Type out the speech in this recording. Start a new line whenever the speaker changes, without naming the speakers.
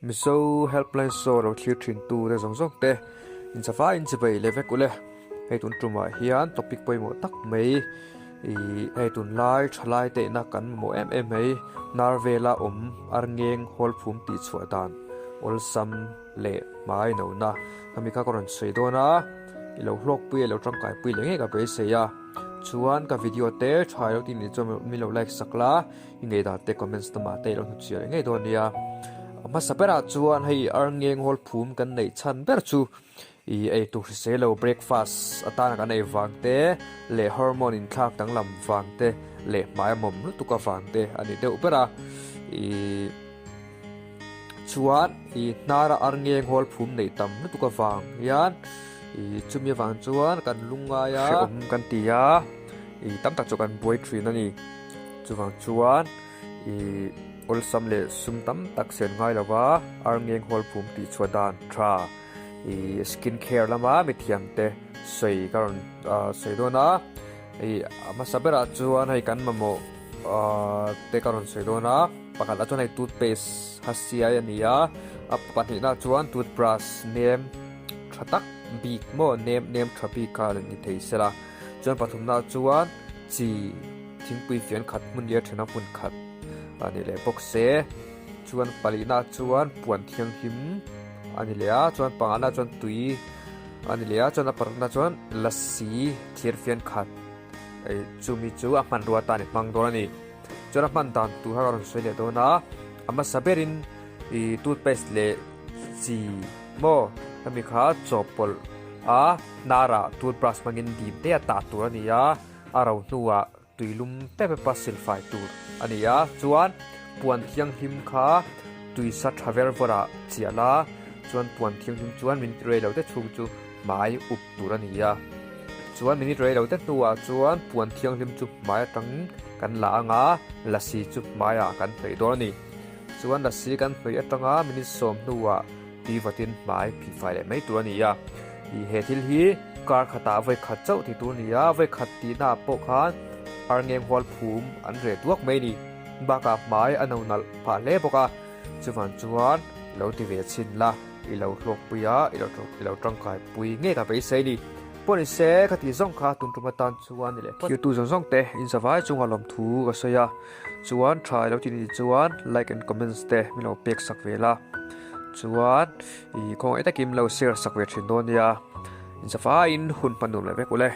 Mizo helpline show lo thlir thin tu te zawng zawng te in chafai in chibai leh vek ule. Hei tun tumah hian topic pawimawh tak mai ih hei tunlai thalai tehna kan mamawh em em mai nar vela awm ar ngeng hawl phum tih chhuah dan awlsam leh hmai nona khami kha ka rawn sawi dawn a i lo hlawk pui a lo tangkai pui leh ngei ka beisei a chuan ka video te tha ilo tih nih chuan min lo like sak la i ngei dan te comments lamah te i lo hnuchhiah leh ngei dawn nia a hmasa berah chuan hei ar ngeng hawl phum kan neih chhan ber chu Ih ei tur hrisel lo breakfast atana kan ei vang te leh hormone inthlak danglam vang te leh hmai a mawm lutuk avang te a ni deuh ber a. Ih chuan ih hnara ar ngeng hawl phum neih tam lutuk avang hian ih chumi avang chuan kan lungngai a hrehawm kan ti a, ih tam tak chu kan buai thin a ni. Chuvang chuan ih awlsam leh sum tam tak sen ngai lova ar ngeng hawl phum tih chhuah dan tha. Ih skin care lama mithiam te sawi ka rawn sawi dawn a ih a hmasa berah chuan hei kan mamawh te ka rawn sawi dawn a pakhat ah chuan hei toothpaste ha siai a ni a a pahnihna chuan toothbrush nem tha tak bik maw nem nem tha bik kha ni thei sela chuan pathumna chuan chi thingpui fian khat hmun leh a thena hmun khat a ni leh bawk se chuan palihna chuan puan thianghlim. A ni leh a, chuan pangana chuan tui a ni leh a, chuan a parukna chuan lassi thir fian khat ei chumi chu a hmanrua atan i hmang dawn a ni. Chuan a hman dan tur kha ka rawn sawi leh dawn a, a hmasa berin ih toothpaste leh chi maw hemi kha chawhpawlh a hnarah toothbrush hmangin dim te a tah tur a ni a, a ro hnuah Tui lum pep pep a silfai tur a ni a, chuan puan thianghlim kha tui sa tha ver vawr ah chiah la, chuan puan thianghlim chuan minute rei lo te chhung chu hmai up tur a ni a, chuan minute rei lo te hnuah chuan puan thianghlim chu hmai atang kan la ang a, lasi chu hmai ah kan hnawih dawn a ni, chuan lasi kan hnawih atanga minute sawm hnuah tui vatin hmai phihfai leh mai tur a ni a, ih he thil hi kar khatah vawi khat chauh ti tur a ni a, vawi khat tihna ah pawh khan ar ngeng hual phum an reh duak mai a ni, bakah hmai a no nalh phah hle bawk a, chuvang chuan lo ti ve chhin la, i lo hlawk pui a, i lo i lo tangkai pui ngei ka beisei a ni. Pawh ni se ka tih zawng kha tun tum atan chuan ni leh phawt. Thirtu zawng zawng te inzavai chunga lawmthu ka sawi a. Chuan tha ilo ti ni chuan like and comments te min lo pek sak ve la chuan ih khawngaih takin min lo share sak ve thin dawn nia inchafaiin hun hman nuam leh vek ule.